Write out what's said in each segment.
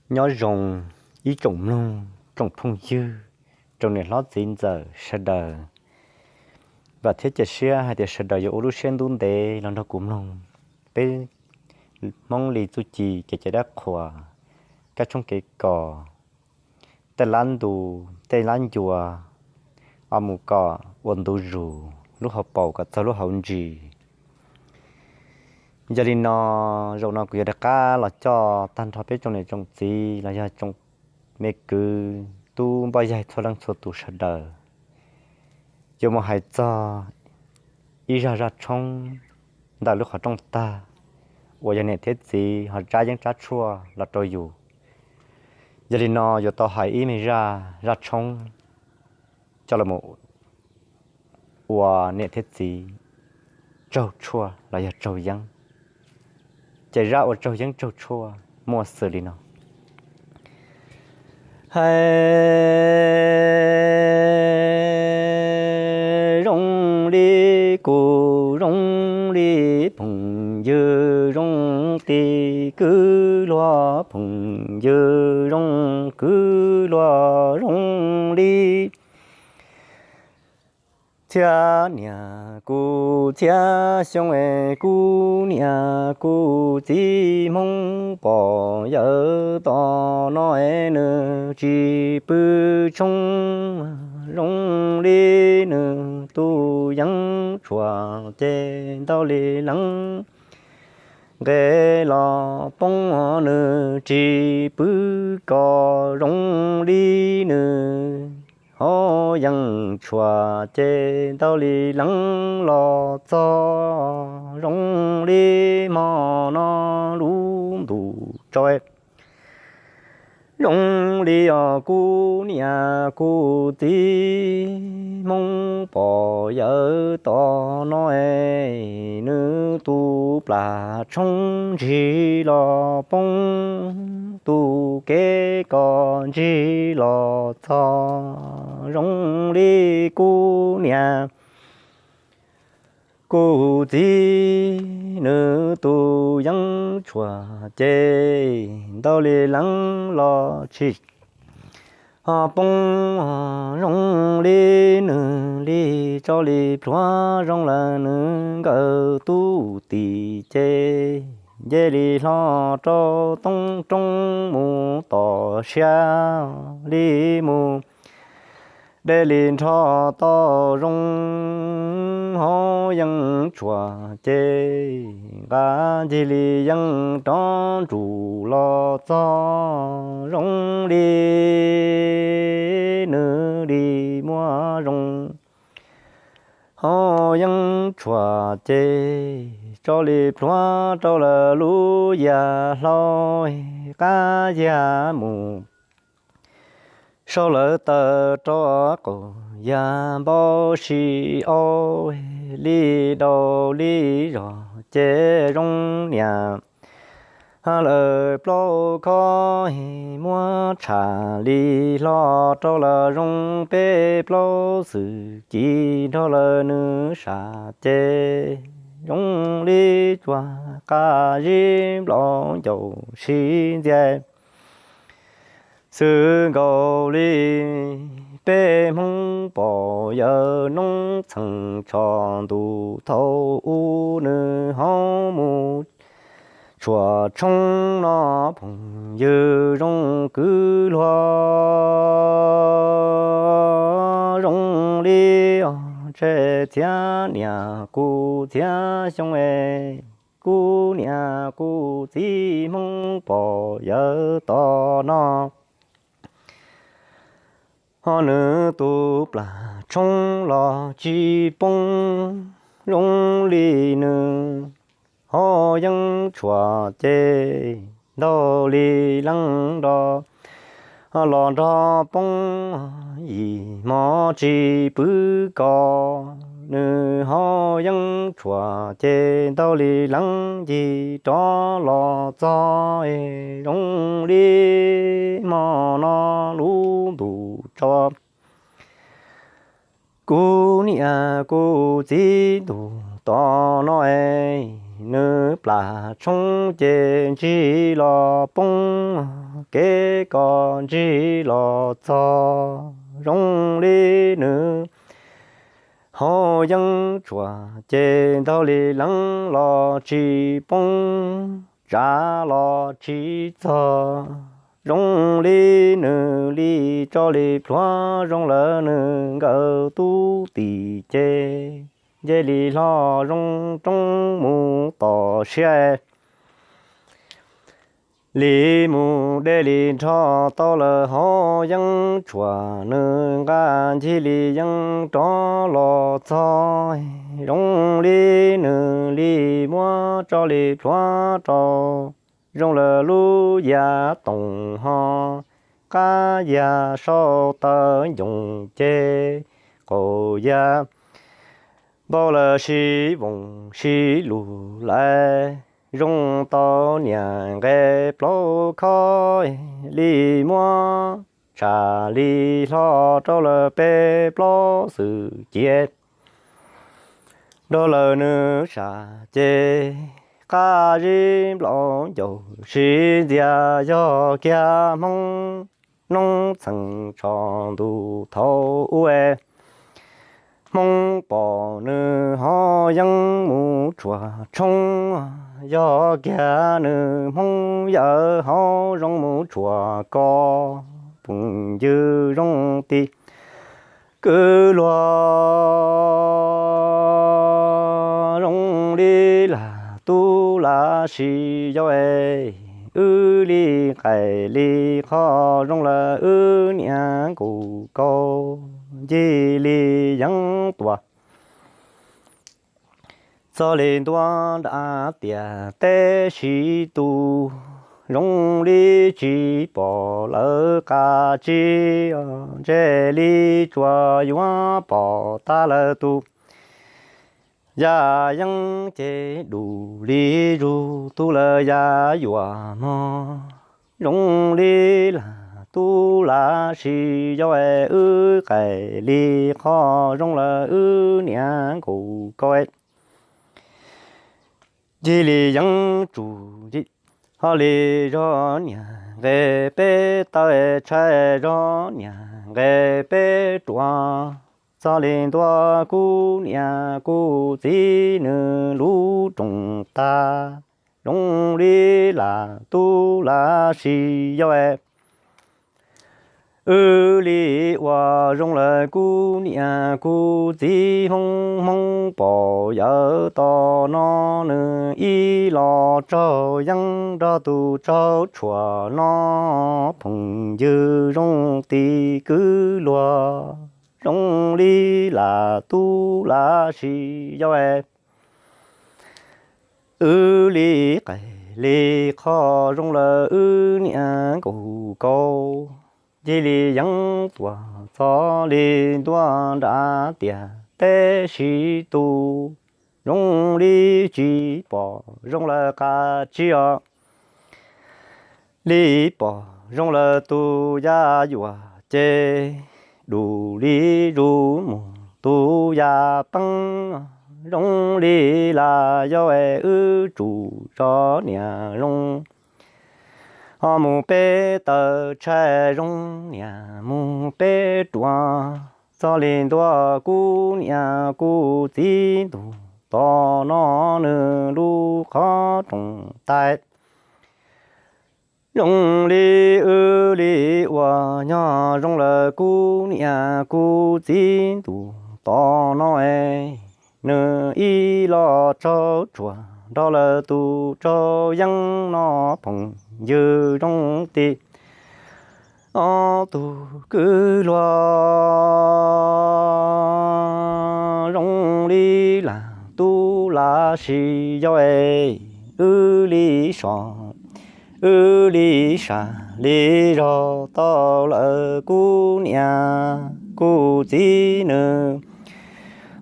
Nyob zoo ib tsoom mloog tsoom phooj ywg, tsoom niam hlob txiv ntxawm sawv daws. Vam thiab cia siab hais tias sawv daws yuav ua lub siab ntub ntev los nrog kuv mloog peb Hmoob li txuj ci kev cai dab qhuas, kab tshoob kev kos, tej lab ntu, tej lab ncua, o mus kom ua ntu zus lub hauv paus kom txog lub hauv ntsis. Yog li no, zaum no kuv yuav rov qab los coj tag nrho peb tsoom niam tsoom txiv los yog tsoom me kwv tub npoj yaig txhua leej txhua tus sawv daws, yuav mus hais txog ib zaj zaj tshoob ntawm lub qhov rooj tag uas yog niam thiab txiv ho tsab yeeb tsab tshuaj los rau yus. Yog li no yuav tau hais ib me zaj zaj tshoob coj los ua niam thiab txiv tsaug tshuaj los yog tsaug yeeb. Ces zaj ua tsaug yeeb tsaug tshuaj muaj xws li no. Hais zoo li kuv zoo li phooj ywg zoo tij, kwv luag phooj ywg zoo kwv luag zoo li txhiab niam kuv txhiab xyoo es kuv niam kuv txiv Hmoob pog yawm tom no es nws tsis pw tshoob zoo li nws tus yeeb tshuam ces ntau li leeb nqe los poob, nws tsis pw kos zoo li nws ho yeeb tshuam ces ntau li leeb los txog zoo li hmo no lub ntuj tso zoo li os kuv niam kuv txiv Hmoob pog yawm tom no es nws tus plas tshoob ntsis los poob, tus kev kos ntsis los txog zoo li kuv niam kuv txiv nws tus yeeb tshuam ces ntau li leeb los tsis ho poob zoo li nws li tso li plhuav zoo lawm nws nkawd tub tim ces nce li hlo rau toob roob mus tom siab li mus deb li nrho toj zoo ho yeeb tshuam ces nqa ncig li yeeb rov ntsum los txog zoo li nws li muaj zoo ho yeeb tshuam ces tso li plhuav rau lawv lub yag hlau qab yag mus sau lawv taws rau qaum yag npau si au li daus li zog ces zoo niam lawv plaub khob muab tsham li hlo rau lawv zoo peb plaub xwm ci nrog lawv nws sam ces zoo li tsuas qab zib nplaum ncaus sib ntxias xwb nkaus li peb Hmoob pog yawm noob txheej tsho ntuj thaum ub nws ho mus tshuam tshoob no phooj ywg zoo kwv luag zoo li os tsheb txhiab niam kuv txhiab xyoo es kuv niam kuv txiv Hmoob pog yawm tom no ho nws tus plas tshoob los tsis poob zoo li nws ho yeeb tshuam ces ntau li leeb nrog los nrog poob yim hmo tsis pw kos nws ho yeeb tshuam ces ntau li leeb ncig rov los txog zoo li hmo no lub ntuj tso kuv niam kuv txiv ntuj tom no es nws plam tshoob ces ntsig los poob, kev kos ntsig los txog zoo li nws hauv yeeb tshuam ces ntaug li leeb los tsis poob, tsav los tsis txog zoo li nws li tso li plhuav zoo lawm nws nkawd tub tim ces nce li hlo zoo roob mus tom siab li mus dej li nrho tau lawm hauv yeeb tshuam nws nqa ncig li yeeb rov los txog zoo li nws li muab tso li plhuav rau zoo lawm lub yas toom ho qab yas sau taw ncoos ces qaum yas npau lawm sib voos sib lus lais zoo tau niam nqe plaub khob li muab tsham li hlo rau lawm peb plaub xwm ciav nrog lawm nws sam ces qab zib nplaum ncaus sib ntxias yog kiag Hmoob noob txheem tso ntuj thaum ub. Hmoob pom nws ho yeej mus tshuam tshoob, yog kiag nws Hmoob yawm hauv zoo mus tshuam kos phooj ywg zoo ti kwv luag zoo li lam tub lam sis yau es wb li qaim li qho zoo lawm wb niam nkaus kaus ncig li yeeb tuam txog li ntua nram tiam teb siv tu zoo li tsis pom lawv qab tsi ntshe li tsuas yuav pom tag lawv tus yaj yeeb ces dub li zuj zus lawv yaj yuam mog zoo li lam tub lam sis yau es wb qaim li qho zoo lawm wb niam nkaus kaus ncig li yeeb tsum ho li zog niam nqe peb taw tshais zog niam nqe peb ruam txog li ntua kuv niam kuv txiv nws lub rooj tag zoo li lam tub lam sis yau es wb li ua zoo lawm kuv niam kuv txiv Hmoob Hmoob pom yawm tom no nws ib los tsaug yeeb nrog tus tsaug tshuam no phooj ywg zoo ti kwv luag zoo li lam tub lam sis yau es wb li qaim li qho zoo lawm wb niam nkaus kaus ncig li yeeb tuam txog li ntua nram tiam teb siv tu zoo li tsis pom zoo lawm qab tsi os li pom zoo lawm tus yaj yuam ces dub li zuj mus tus yaj peeb zoo li lam yau es wb tsum zog niam zoo ho mus peb taw tshais zoo niam mus peb ruam txog li ntua kuv niam kuv txiv ntuj tom no nws lub qhov rooj tag zoo li wb li ua nyob zoo lawm kuv niam kuv txiv ntuj tom no es nws ib los tsaug tshuam nrog lawm tus tsaug yeeb no phooj ywg zoo ti ob tug kwv luag zoo li lam tub lam sis yau es wb li so wb li sam li zog tau lawm kuv niam kuv txiv nws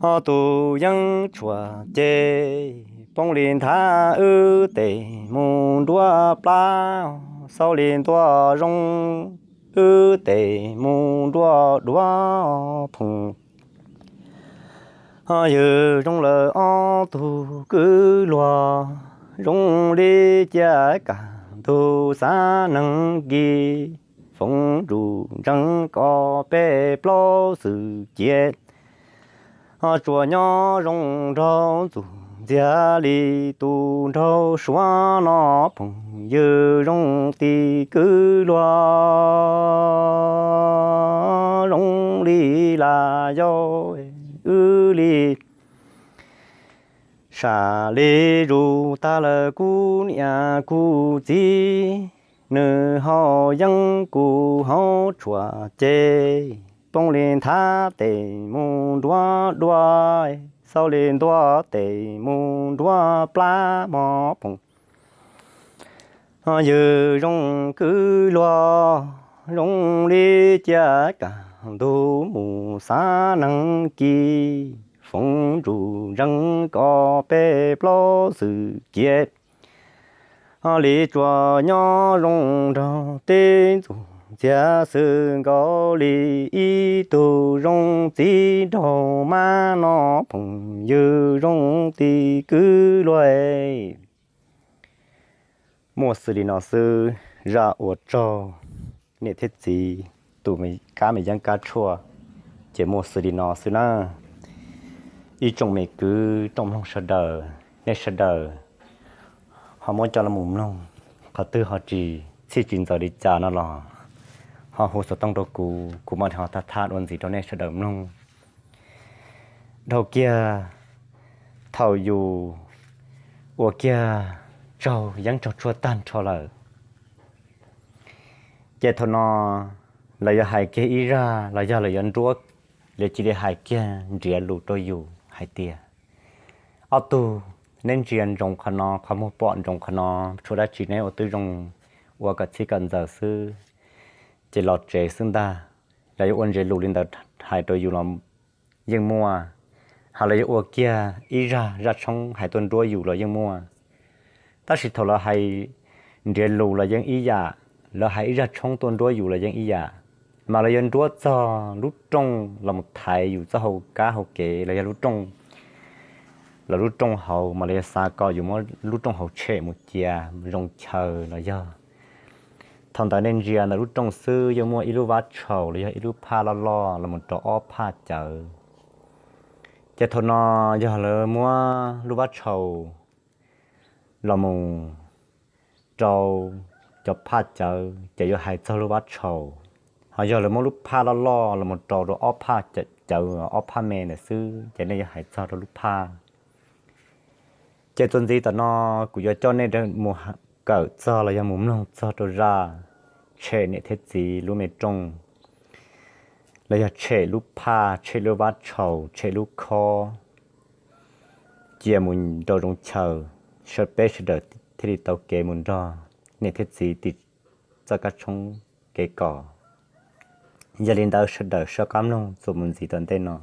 ob tug yeeb tshuam ces poob li nthav wb tes mus nruab plab xau li ntua zoo wb tes mus nruab duav phooj Ho yawg zoo lawm ob tug kwv luag, zoo li ciaj kam ntug xav neeg kis, foom ntsuj ntseeg ko peb plaub xwm ciav. Ho tsuas nyob zoo nraug ntxuj ntxiag li tus nraug suav no phooj ywg zoo tij kwv luag, zoo li las yau wb li sam li zus tag lawm kuv niam kuv txiv, nws haus yeeb kuv haus tshuaj ces poob li nthav tes mus nruab duav, xaus li ntuav tes mus nruab plab mog phooj. Ho yawg zoo kwv luag, zoo li ciaj kam ntug mus xav neeg kis, foom ntsuj ntseeg ko peb plaub xwm ciav. Ho li tsuas nyob zoo nraug tij ntxuj ntxiag xwb nkaus li ib tug zoo txiv nraug mab no phooj ywg zoo tij kwv luag. Muaj xws li no xwb, zaj ua tsaug niam thiab txiv tus kab me yeeb kab tshuaj ces muaj xws li no xwb na. Ib tsoom me kwv tsoom mloog sawv daws, nej sawv daws ho muab coj los mus mloog, qhov twg ho tsis txhij tsis ntxaws li cas no los ho hu xov tooj rau kuv, kuv mam li ho thaj thaj dua ntxiv rau nej sawv daws mloog. Dhau kiag thaum yus ua kiag tsaug yeeb tsaug tshuaj tag nrho lawm, ces thaum no lawv yuav hais kiag ib zaj los yog lawv yuav nruab, lawv cia li hais kiag nrhiav lus rau yus hais tias, ob tug, neb ntsia ntsoov qhov no, qhov muag pom ntsoov qhov no, tshuav dab tsi neb ua twb zoo, ua kom txhij kom ntxaws xwb, ces los tsev xwb ntag. Lawv yuav ua nrhiav lus li ntawd hais rau yus los yeej muaj, ho lawv yuav ua kiag ib zaj zaj tshoob hais tuaj nruab yus los yeej muaj. Tab sis thaum lawv hais nrhiav lus los yeej ib yam, lawv hais ib zaj tshoob tuaj nruab yus los yeej ib yam, mas lawv yuav nruab txog lub rooj los mus thaiv yus txoj hau kab hau kev los yog lub rooj, los lub rooj hauv mas lawv yuav xav kom yus muab lub rooj hauv tshem mus cia zoo chaw los yog. Thaum ntawd nej ntsia ntawm lub rooj xwb yeej muaj ib lub vab tshaus los yog ib lub phaj loj loj los mus rau ob phaj cawv. Ces thaum no yog lawv muab lub vab tshaus los mus rau cov phaj cawv ces yuav hais txog lub vab tshaus, ho yog lawv muab lub phaj loj loj los mus rau rau ob phaj cawv, ob phaj me ntawd xwb ces nej yuav hais txog rau lub phaj. Ces txuas ntxiv tom no kuv yuav coj nej mus kawm txog los yog mus mloog txog rau zaj tshem niam thiab txiv lub me rooj, los yog tshem lub phaj, tshem lub vab tshaus, tshem lub khob, cia mus rau zoov chaw, peb sawv daws thiaj li tau kev mus nrog niam thiab txiv tim txoj kab tshoob kev kos. Yog li ntawd sawv daws soj qab mloog txuas mus ntxiv tom ntej no.